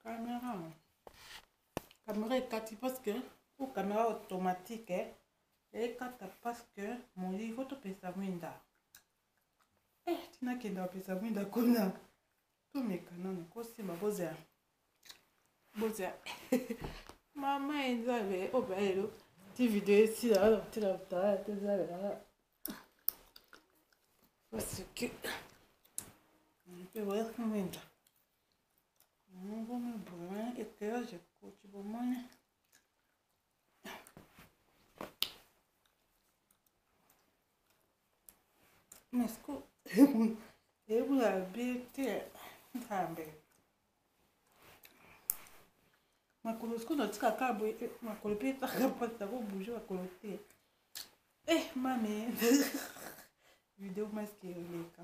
Camera. Camera ekati parce que po camera automatique eh, ekata parce que molili faut topesa mwinda. Eh, tina kenda kopesa mwinda kuna. Tomeka nanu kosimba bozela. Bozela. Mama Nzambe, oyo oh, lelo ti video esila wana kotika kotala te Nzambe nanga. Parce que mpe boyaki mwinda. Ngomi boye éclairage ekoti bomoni. Mais siko ebula bien te nzambe. Makolo siko natika kaka boye eh, makolo mpe etaka mpasi nakobouge makolo te. Eh mami video maske eleka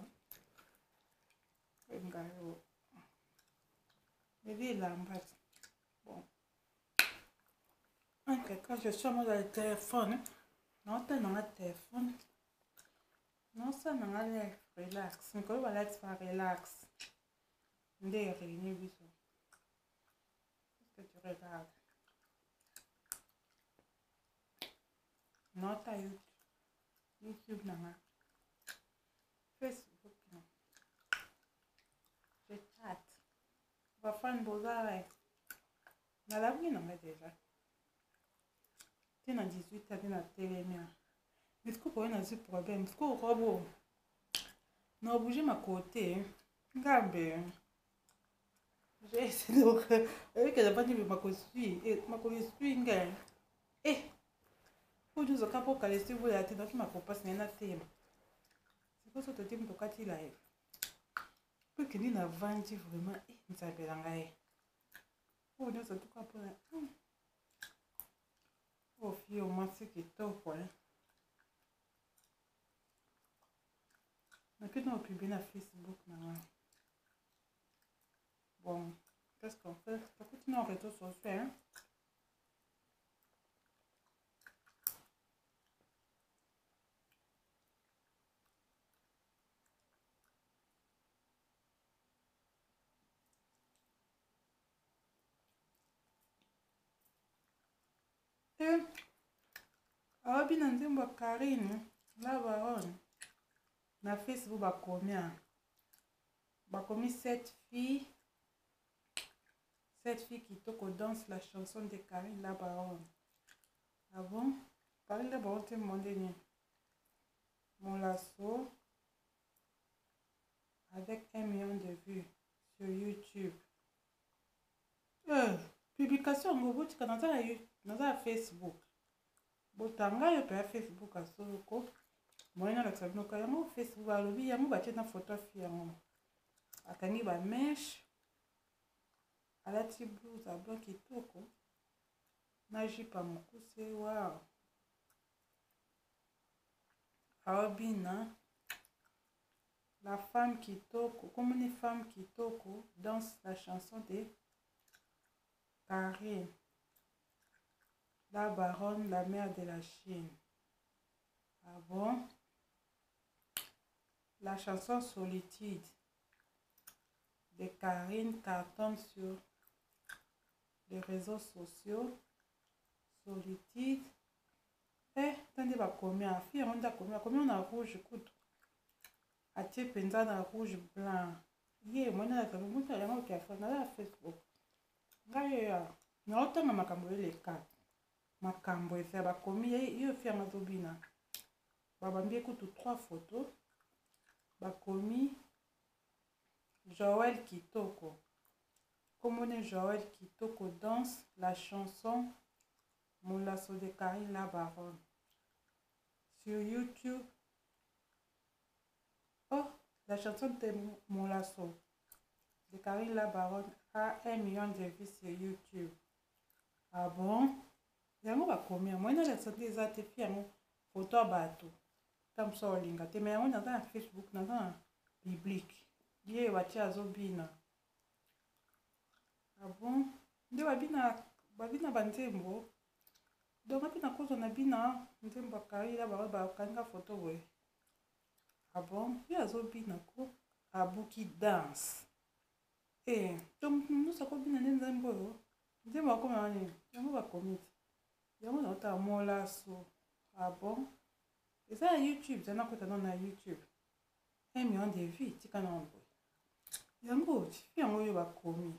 ngai eza elamba bon ok quand je suis moi dans le téléphone naotala nanga téléphone naosala nanga life relax mikolo balati ba relax nde eréuni biso qu'est-ce que tu regardes naota youtube nanga Facebook non. Je chatte. Ba fan boza ouais. Nalamuki na nga deja. Ti na 18 heures na telemi. Mais sikoyo koyo nazwi problème. Sikoyo robo. Na oblige makolo te. Ngambe. J'ai essayé de oyebike navandi makolo esui makolo esui ngai. Eh. Oyo nyonso kaka mpo kala esui boya te nayoki makolo mpasi na ye natema. Sikoyo so totemi tokati live. Mpo ekende navandi vraiment eh, nzambe na ngai. Oyo nyonso tuka mpona oyo fille mwasi kitoko eh. Nakoki na opublie na Facebook na ngai. Bon, qu'est-ce qu'on fait? Tokuti na réseaux sociaux hein? Eh, awabi na nzembo ya Karine la baronne na Facebook bakomi bakomi cette fille cette fille kitoko danse la chanson de Karine la baronne. Ah bon? Karine la baronne te monde nini? Molaso avec 1 million de vues sur YouTube. Eh, publication yango botika naza na naza na Facebook. Botanga yo mpe ya Facebook asoloko. Moyen nalakisa bino ka yango Facebook balobi yango batie na photo afi yango. Akangi ba mèche. Alati blouse ya blanc kitoko. Na jupe ya mokuse wow. Aobina la femme kitoko komoni femme kitoko danse la chanson de Karine la baronne la mère de la Chine. Ah bon? La chanson Solitude de Karine cartonne sur les réseaux sociaux. Solitude. Eh, tande bakomi a fille yango nde akomi akomi na rouge kutu atie mpenza na rouge blanc ye mwana na tabu mutu yango ke afa na Facebook ngai ya naotanga makambo eleka makambo eza bakomi ye yo fi yango azobina babambi ye kutu trois photos bakomi Joël Kitoko komone Joël Kitoko danse la chanson Molaso de Karine la Baronne sur YouTube. Oh, la chanson de Molaso de Karine la Baronne a 1 million de vues sur YouTube. Ah bon? Yango bakomi yango ena la santé eza te fi yango photo ya bato ta mosusu olinga te mais yango naza na Facebook naza na public ye batie azobina. Ah bon? Nde babina babina banzembo donc mpe nakozwa na bina nzembo ya Karine bango bakanga foto boye. Ah bon? Ye azobina ko abuki danse. Eh, donc nyonso akobina nde nzembo. Nzembo oyo, nzembo akoma nini? Yango bakomi te. Yango naotala molaso. Ah bon? Eza ya YouTube, eza nakota nano na YouTube. 1 million de vues, tika nano boye. Yango, fi yango oyo bakomi.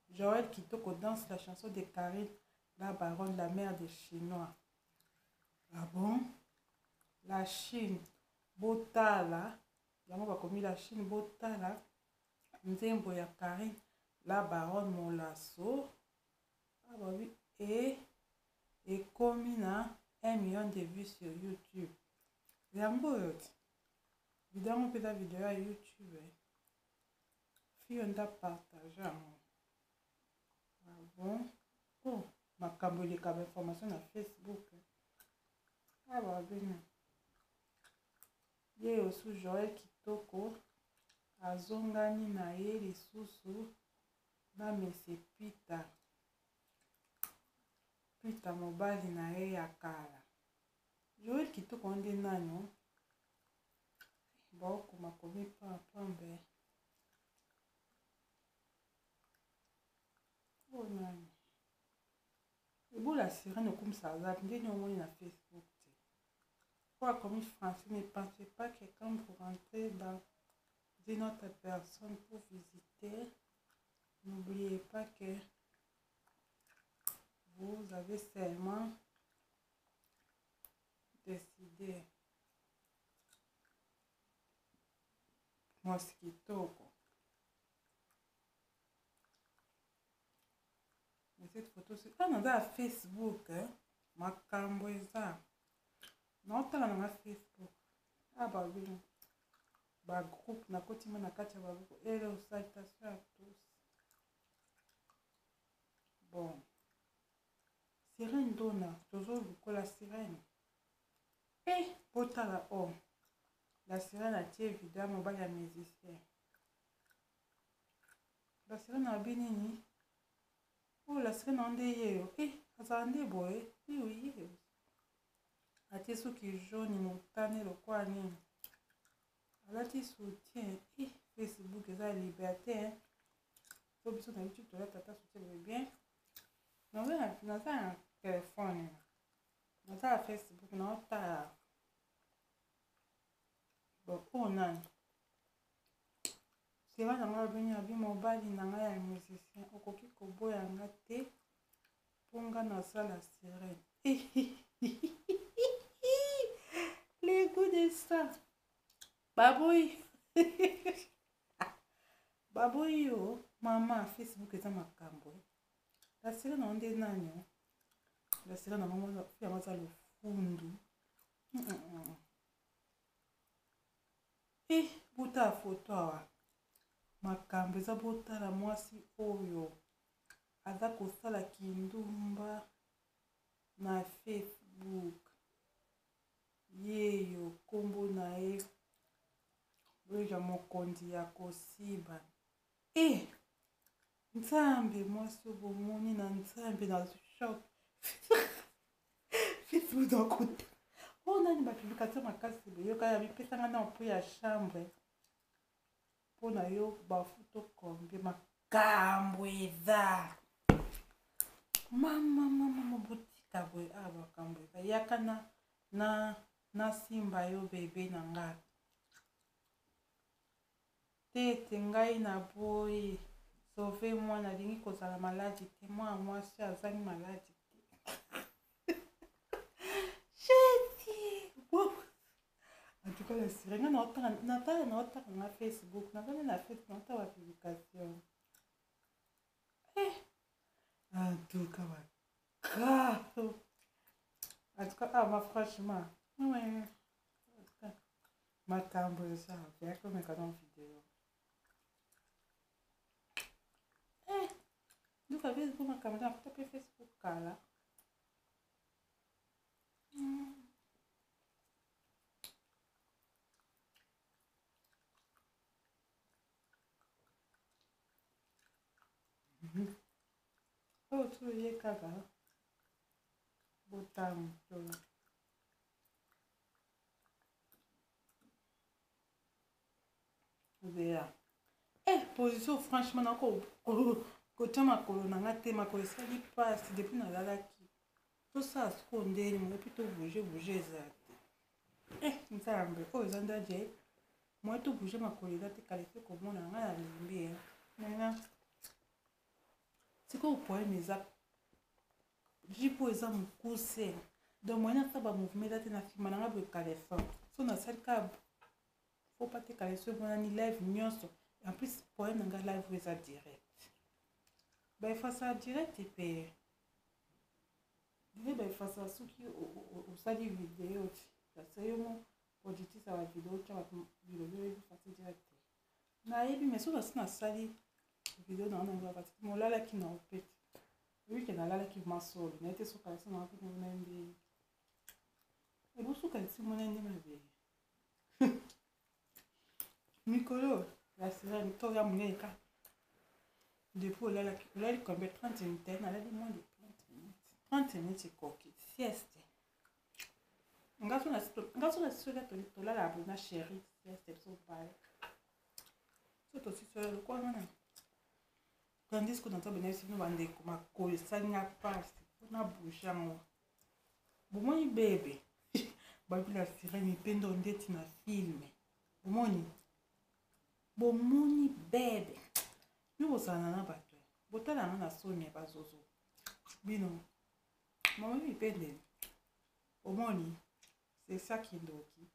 Joël Kitoko danse la chanson de Karine, la baronne, la mère des Chinois. Ah bon? La Chine, botala. Yango bakomi la Chine, botala. Nzembo ya Karine, la baronne Molaso. Ah bah oui, et ekomi na 1 million de vues sur YouTube. Yango oyo ti. Video yango mpe eza video ya YouTube. Fille nda partage yango. Ah bon? Oh, makambo eleka ba information na Facebook. Ah bah bino. Ye osu Joël Kitoko azongani na ye lisusu na Monsieur Peter. Peter mobali na ye ya kala. Joël Kitoko nde nani o? Baokoma komi pambe. Oyo nani? Ebola sirène okumisa aza ndenge omoni na Facebook te. Po akomi français, ne pensez pas que quand vous rentrez dans une autre personne pour visiter, n'oubliez pas que vous avez seulement décidé. Mwasi kitoko. Mais cette photo, c'est ah, naza ya Facebook, hein? Makambo eza. Naotala na nga Facebook. Ah, ba bino. Ba groupe, nakoti ma na kati ya ba groupe. Hello, salutations à tous. Bon. Sirène Dona, tozo lukola sirène. Eh, botala oh. La sirène atie video ya mobali ya musicien. La sirène abi nini? Oh, la sirène yango nde ye yo. Eh, azala nde boye. Oui, oui, ye yo. Atie suki jaune motane lokola nini. Alati soutien. Eh, Facebook eza liberté, hein. Po biso na YouTube tolata ata soutien boye bien. Naza na telefone. Naza na Facebook naotala. Bon, oyo nani? Sera na ngai abeni abi mobali na ngai ya musicien okoki koboya nga te mpo nga nasala sirène. Le goût de ça. Baboyi. Baboyi yo mama Facebook eza makambo. La sirène yango nde nani? La sirène yango yango aza lofundu. Eh, botala foto awa. Makambo eza botala mwasi oyo aza kosala kindumba na Facebook. Yeyo kombo na ye Boyeja mokonzi ya kosiba. Eh, Nzambe mwasi oyo bomoni na Nzambe na choc. Facebook nakuta. Oh nani ba publication makasi boyoka ya bipesanga na mpo ya chambre. Mpo na yo bafuto combien makambo eza. Mama mama botika boye ah makambo eza. Yaka na na nasimba yo bebe na nga. Te ete ngai na boyi sauve moi nalingi kozala maladi te mwana mwasi azangi maladi te. Jésus! En tout cas, la sirène, nga naotanga natala naotanga nga Facebook, nazali na Facebook naotanga ba publication. Eh, en tout cas, ba grave. En tout cas, ah, ma franchement, ouais. Makambo eza, yaka omeka na video. Eh, nduka Facebook makambo na kuta pe Facebook kala. Oyo tu ye kaka botamu to Zela. Eh, position franchement nako Kotya makolo na nga te, makolo esali mpasi depuis nalalaki. Tosala sikoyo ndeni moye mpe tobouge bouge eza te. Eh, Nzambe, oyo eza ndaje. Moye tobouge makolo eza te, kalese komona nga nalembi. Eh. Nena. Sikoyo problème eza jipo eza mokuse. Donc moye nasala ba mouvement eza te na nsima na nga boye caleçon. So nasali kaka faut pas te caleçon emonani live nyonso. En plus problème na nga live oyo eza direct. Ba efasa direct mpe dire ba efasa soki osali video ti kasi yo mo productrice ya ba video tya bato bilobelo oyebi fasi direct te. Nayebi mais soki asi nasali video na wana bati molalaki na opeti oyebi ke nalalaki masolo naye te soki alisi na mpe mona nde ebosuka alisi mona nde mabe mikolo ya sirene to ya monene ka depuis olalaki olali combien? 30 minutes. Nalali moins de 30 minutes, 30 minutes ekoki sieste. Nga so na soki tolala boye na chéri sieste biso bale so tosisolo lokola nga na tandis que naza bena bino bandeko makolo esali nga mpasi mpona bouge yango. Bomoni bebe babila sirene mpe ndo ndeti na filme. Bomoni, bomoni bebe bino bozalana na bato botala yango na soni ya bazozo bino momoni mipende. Omoni, c'est ça kindoki,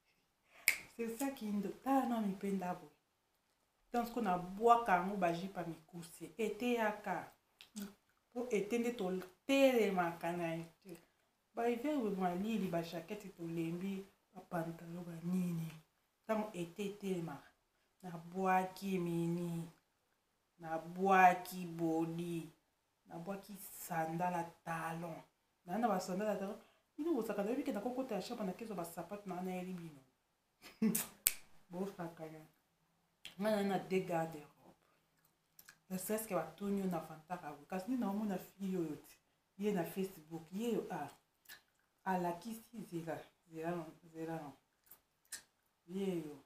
c'est ça kindoki. Tala na mipenda boye donc siko nabwaka yango bajipa mikuse eteyaka mpo ete nde totelemaka na ete bahiver malili bajakete tolembi bapantalo banini. Ntango ete etelemaka nabwaki mini, nabwaki bodi, nabwaki sandala talon naa na basandala talon. Bino bosaka nayebi ke nakokota ya chambre nakezwa basapato naa nayeli bino bosakana nga na na deux garde robe ne serait-ce que batuni yo na vantaka boye. Kasi nde naomona fille oyo ti ye na Facebook ye yo a alakisi zela zela zela no ye yo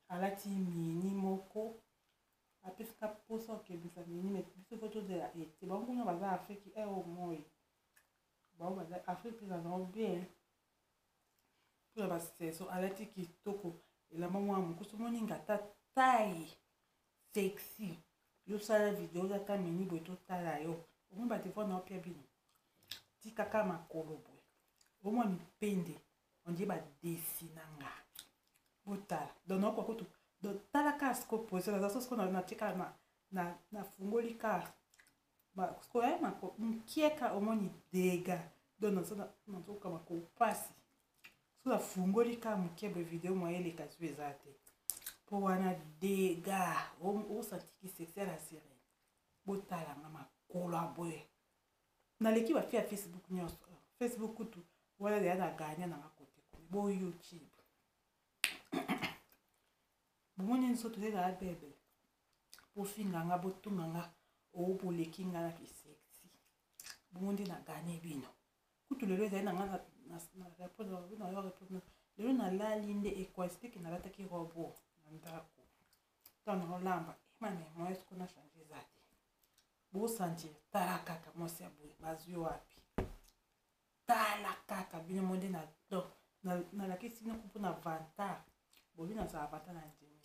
alati mini moko apesika mposa okebisa mini. Me biso fo tozela ete bango kuna baza Afrique e o moi bango baza Afrique mpe nazango bien mpona basaison. Alati kitoko elamba mwana mokusu moninga ata taille sexy. Yo sala video ata mini boye totala yo. Omoni badevoir na opia bino tikaka makolo boye omwa mipende ondie badesinanga botala. Donc naokoka kutu donc tala kaka siko position naza so siko natika nafungoli kaka sikoyo mokieka omoni dega. Donc nazoka makolo mpasi so nafungoli kaka mokie boye video moye eleka so eza te mpo wana dega osantiki sexy la sirene. Botalanga makolo ya boye naleki bafille ya Facebook nyonso. Facebook kutu wana deya na ganya nanga kote kuna bo YouTube bomoni nzoto ezala bebe. Bofinga nga, botunga nga oo boleki nga na kisexy. Bongo nde na ganye bino kutu lelo ezali na nga na répondre na yo répondre. Lelo nalali nde ecoïncide ke nalataki robe na ndako ntango naolamba emane moye siko na change eza te. Bosentir tala kaka mwasi ya boye bazwi wapi. Tala kaka bino mo nde nalakisi bino mpona vantard bobi nazala vantard na ndimi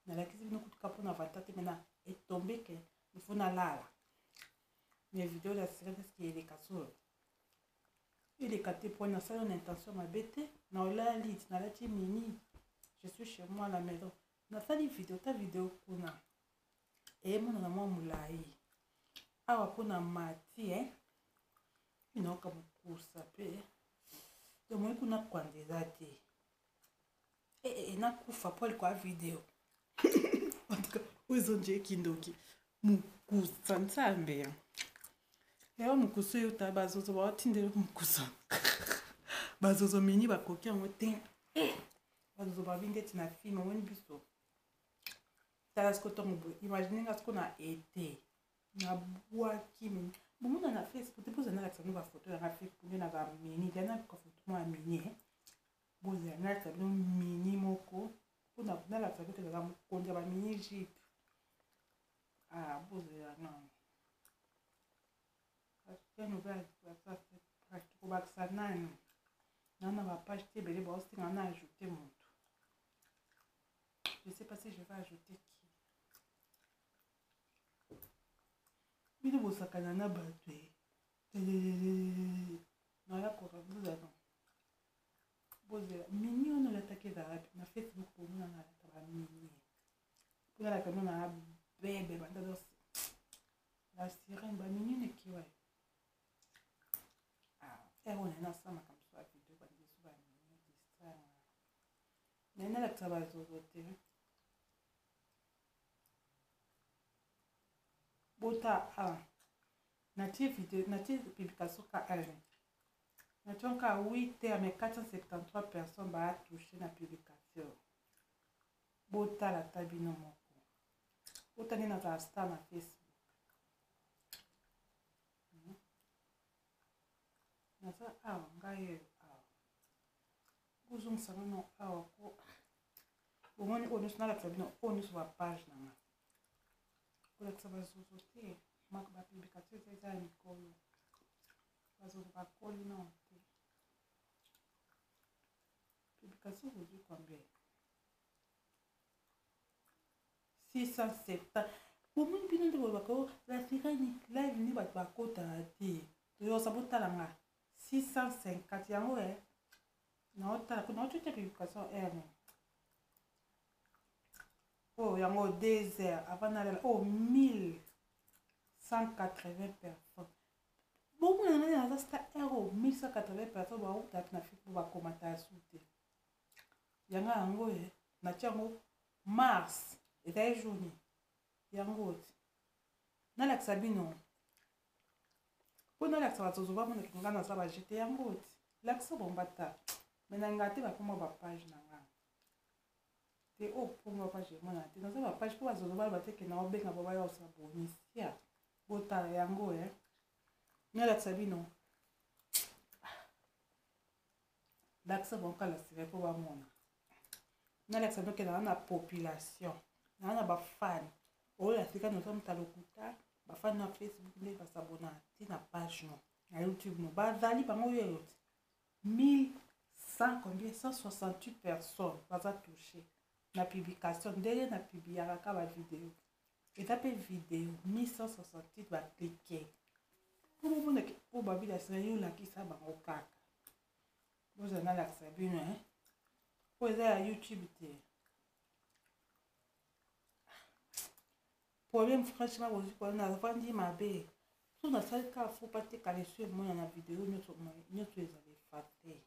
nalakisi bino kutuka mpona vantard te. Mena etombe ke ifo nalala mais video ya sika eske eleka solo eleka te mpo nasali na intention mabe te. Na olali nalati mini, je suis chez moi à la maison, nasali video ta video kuna eyemonana mwa molai awa mpona mati eh? Nayoka mokusa mpe tomoi kuna kwanda eza te nakufa mpo alikoya video. En tout cas oyo ezonje ekindoki mokusa nzambe yayo mokusa oyo ta bazozo baotindeli mokusa bazozo mini bakoki yango te. Bazozo babi ndeti na film omoni biso. Tala siko ntongo boye imagine nga siko na ete nabwaki mini bomona na Facebook te. Bozala nalakisa bino bafoto yanga Facebook nde na bamini lia naluka foto mwa ya mini. Bozala nalakisa bino mini moko mpona nalakisa bino tezala mokonzi ya bamini jupe. Ah, bozela nano. Quelle nouvelle kobakisa nani na na bapage te ebele baosenga na ajoute moto. Je sais pas si je vais ajouter qui. Bino bosakana na bato e naya korabuza bozela mini wana olataki ezala wapi na Facebook? Bomona nalata bamini mpo nalata no na bebe banda la sirène bamini nekiwa ere oyo naye nasala makambo so ya video bandeso bamini distraire naye nalakisa bazozo te. Bota a natie video, natie publication ka ere natie ka 8 heures, mais 473 personnes baa touche na publication. Botala ata bino moko, bota nde nazala star na Facebook. Naza awa, ngai oyo awa, bozongisa nano awa ko bomoni oyo nyonso nalakisa bino, oyo nyonso bapage na nga. Kolakisa bazozo te, bapublication eza ya mikolo, bazozo bakoli nano te. Publication ozwi combien? 670. Bomoni bino nde bolobaka o la sirene live nde bato bakotaka te. Toyosa botala nga 650 yango e naotala kuna otute publication r oyo yango 2 heures avant nalala oyo 1180 personnes. Bomona nani naza sta r oyo 1180 personnes bauta na Facebook, bakomata ya su te. Yanga yango e natia yango mars, ezali journée yango ti nalakisa bino mpo nalakisa bazozo bamonaki nga naza bajete yango ti lakisa bombata me na nga te bakoma bapage na nga te. Oyo mpongo bapage emonana te, naza bapage mpo bazozo baloba te ke na obenga bo baya osaboni sia. Botala yango e nalakisa bino, lakisa bango kala sika mpo bamona. Nalakisa bino ke naa na population, naa na bafani oyo ya sika. Naza moto lokuta, bafani na Facebook nde basabona ti na page no na YouTube no bazali bango oyo ti 1100 combien, 168 personnes baza touché na publication. Ndenge na publiaka ka bavideo, eza mpe video 1168 baclique mpo bomonaki mpo babila sika. Yo olakisa bango kaka, bozala nalakisa bino oyo eza ya YouTube te. Problème franchement bozwi kwana, navandi mabe so nasali kaka fo patekala esu emona na video nyonso nyonso ezala efase.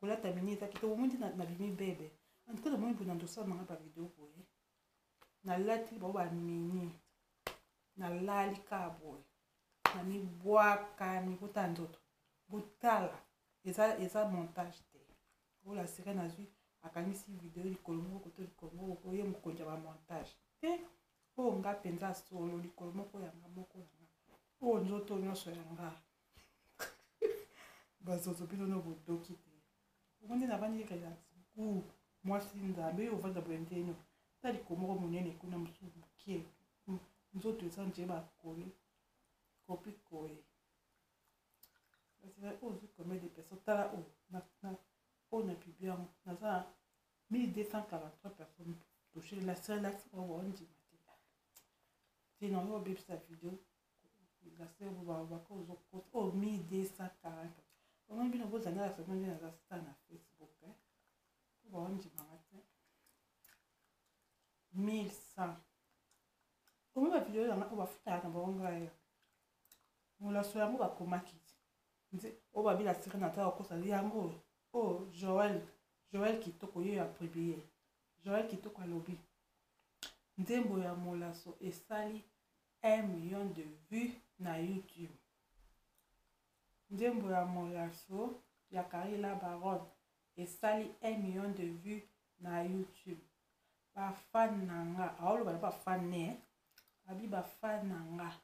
Kolata mini eza kitoko, omoni te nabimi bebe. En tout cas namoni boye na ndosala nanga bavideo boye, nalati bao bamini, nalali kaka boye, namibwakami. Botala nzoto, botala, eza montage te. Oyo la sirene azwi akangisi video likolo moko koto likolo moko, oye mokonzi ya bamontage te. Oyo nga mpenza solo likolo moko yanga moko yanga, oyo nzoto nyonso yanga. Bazozo bino no bodoki te. Omoni navandi relax gu mwasi Nzambe oyo ovanda boye ndeno ta likolo moko monene kuna mosusu mokie, nzoto eza nje bakole kopi koye. Oyo ozwi combien de personnes? Tala oyo oyo na publie yango, naza na 1243 personnes touché. La relax oyo baondima te te nango obebisa video. La sere baka ozokota oyo 1240. Omoni bino bozali na sema nde naza star na Facebook po baondimanga te. 1100 omoni bavideo yanga oyo bafutaka na bango ngai molaso yango bakomaki nze oyo babila sirene ata bakosa yango. Oyo Joel, Joel Kitoko ye ya publie. Joel Kitoko alobi nzembo ya molaso esali 1 million de vues na YouTube. Nzembo ya molaso ya Karila Baron esali 1 million de vues na YouTube. Bafan na nga, aoloba na bafan ne abi, bafan na nga,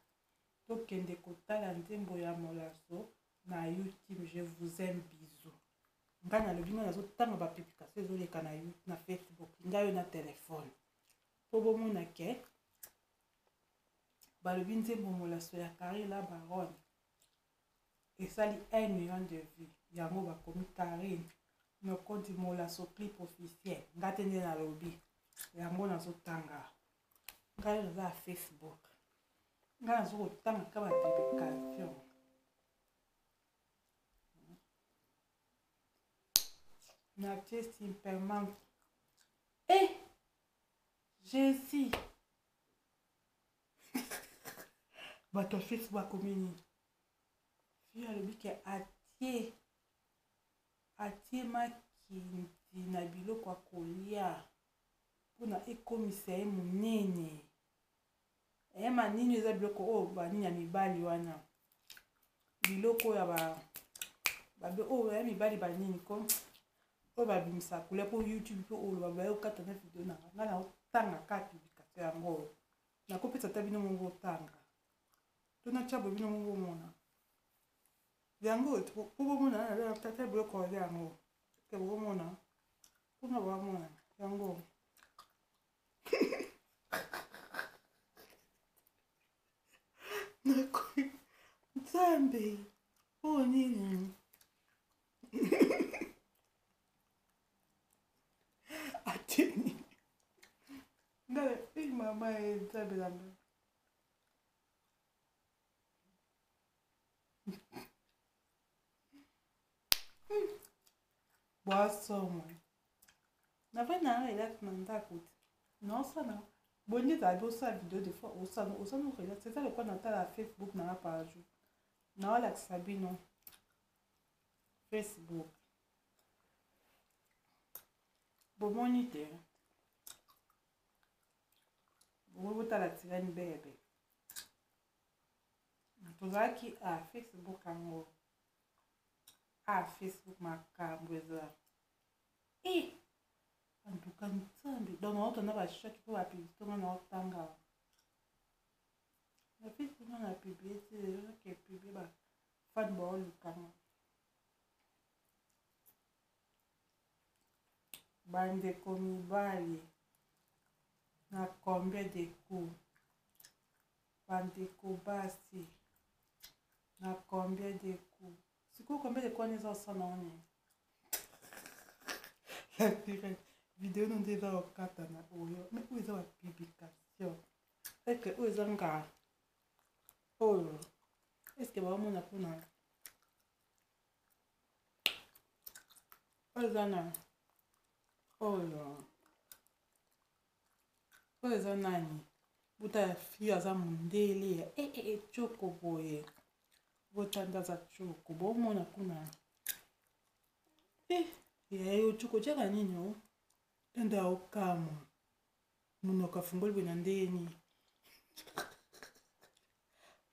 tokende kotala nzembo ya molaso na YouTube. Je vous aime, bisous. Ngai nalobi, ngai nazotanga bapublication ezoleka na Facebook, ngai oyo na telefone mpo bomona ke Balobi nzembo molaso ya Carine la baronne esali 1 million de vues. Yango bakomi Carine Mokonzi molaso clip officiel. Nga te nde nalobi. Yango nazotanga. Ngai naza ya Facebook. Ngai nazo kotanga kaka ba publication. Natie simplement. Eh! Jésus! Bato ya Facebook bakomi nini? Fille alobi ke atie atie makindi na biloko ya kolia mpona ekomisa ye monene. Ema nini eza biloko oyo banini ya mibali wana biloko ya ba babe oyo ya mibali banini ko oyo babimisa couleur mpo youtube mpe oloba baye okata na video na nga na otanga kaka publication yango oyo nakopesa ata bino moko botanga to natya boye bino moko bomona yango mpo bomona tata biloko oyo yango te bokomona mpona bamona yango. Nzambe oyo nini? Ateni ngai mama ye nzambe na ngai. Boasomo navandi na relax na ndako te naosala boye ezala osala video des fois osala osala relax eza lokola natala Facebook nanga par jour naolakisa bino Facebook bomoni te bokoki botala tirene bebe tozalaki a ah, Facebook yango a ah, Facebook makambo eza e eh! antuka nzambe donc naotanda bashaki mpo bapublicité nga naotanga na Facebook nga na publie te ke publie bafani baolukanga bandeko mibali na combien de coups bandeko basi na combien de coups sikoyo combien de coups wana eza osala ngo nini la sirène video no nde eza kokatana oyo mais oyo eza bapublication eke oyo eza nga oyo eske baomona mpona oyo eza na oyo oyo eza nani buta ya fille aza mondele ya e e e choko boye botanda aza choko bomona kuna e ya yo choko tiaka nini o tanda okamwa monoko afungoli boye na ndenge nini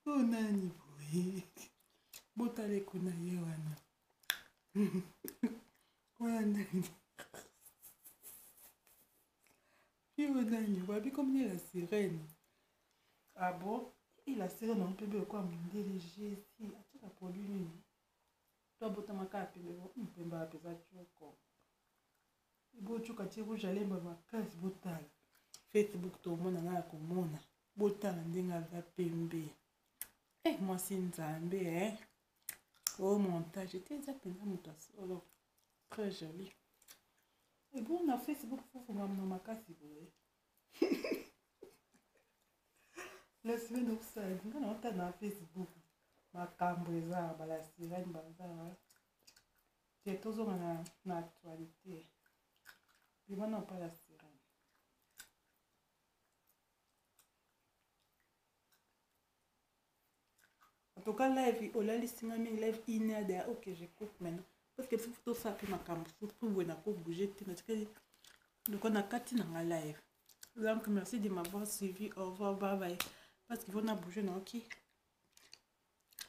oyo nani boye botala kuna ye wana oyo nani yo nani babi comme la sirène ah bon et la sirène yango mpe lokola mondele jésus atiaka produit nini to abotamaka ya pembe pembe ya mpenza tioko bocoka tie rouge alemba makasi botala facebook tomona nga ya komona botala ndenge aza pembe eh mwasi nzambe eh o montage te eza mpenza moto ya solo très joli ebongo na facebook fofongama makasi boye la semaine osali nga na otala na facebook makambo eza bala sirene baza te tozonga na, na actualité bima na pa la sirene en tout cas live olalisi nga mingi live une heure derrière ok je coupe maintenant parce que faut tosala mpe makambo surtout boye nako bouger te natikali lokola na kati na nga live. Donc merci de m'avoir suivi, au revoir, bye bye, parce que faut na bouger naoki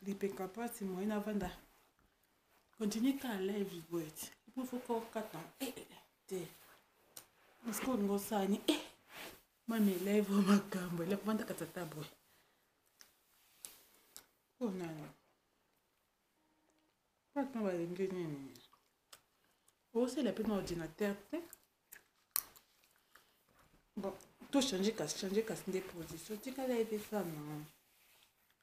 lipeka mpasi moye navanda continue kaka live boye ti po faut kokata te parce que olingi osala ni mami live makambo eloko vanda kati ata boye oyo nani bato balingi nini osala mpe na ordinateur te bon. To changer kasi, changer kasi nde position. Tika live esala.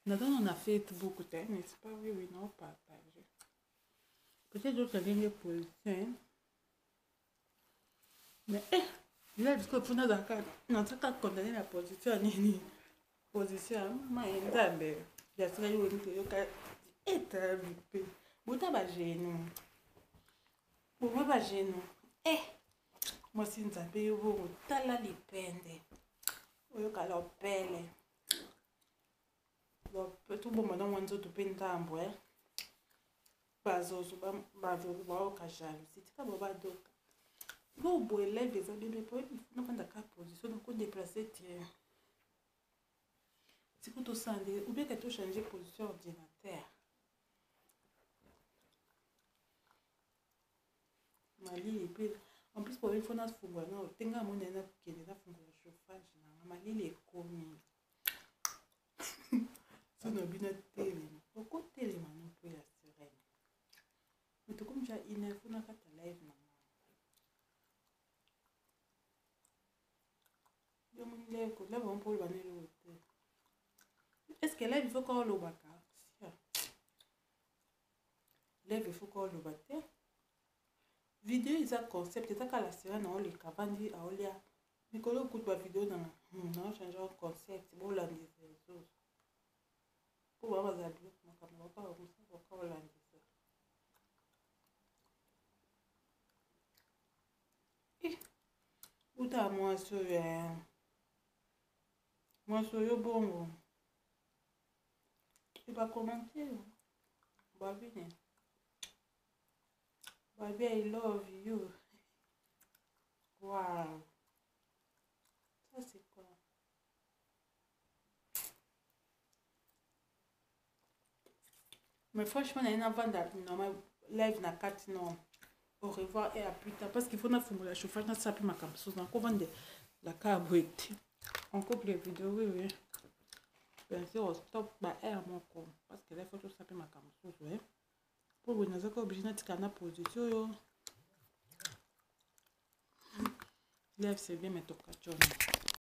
Naza na Facebook te, n'est-ce pas? Oui, oui, nao partager. Peut-être d'autres ndenge position. Mais eh, live sikoyo mpo nazalaka nazalaka condamné na position ya nini? Position ya mama ye Nzambe. Ya sika yo olingi toyoka eta mpe bota ba genou. Boma ba genou. Eh, mwasi Nzambe yo bongo tala lipende. Oyoka lopele. Tobomba na mwa nzoto mpe ndambo eh. Bazozo bazozo baoka jalousie tika bo badoka. Bo boye live eza bebe po nafanda ka position nako déplacer te. Siko tosala ndenge ou bien que to changer position ordinateur. Malili mpe en plus problème faut nafungola na otenga mona nakokende nafungola chauffage nanga malili ekomi. So na bino telema okotelema no mpe ya sirene mais tokomi ja une heure faut nakata live na nga. Yo moni live ko live mpo oloba na eloko te. Est ce que live il faut ka olobaka? Live il faut ka oloba te. Video eza concept eza kaka la sirene aoleka avandi aolia mikolo okuti ba video nanga nao change concept bolandisa lisusu mpo ba bazala biloko makambo bakoka kolandisa. Uta mwasi oyo mwasi oyo bongo ba commentaire babine babi I love you. Wow, ça c'est quoi? Mais franchement naye navanda normal live na kati non. Au revoir et à plus tard parce qu'il faut nafungola chauffage nasala mpe makambo mosusu nakovande la ka boye te. On coupe les vidéos, oui oui. Bien sûr, on stop ba air moko parce que là il faut tosala mpe makambo mosusu eh. Po boye nazaka obligé natikala na position oyo. Live c'est bien mais tokationa.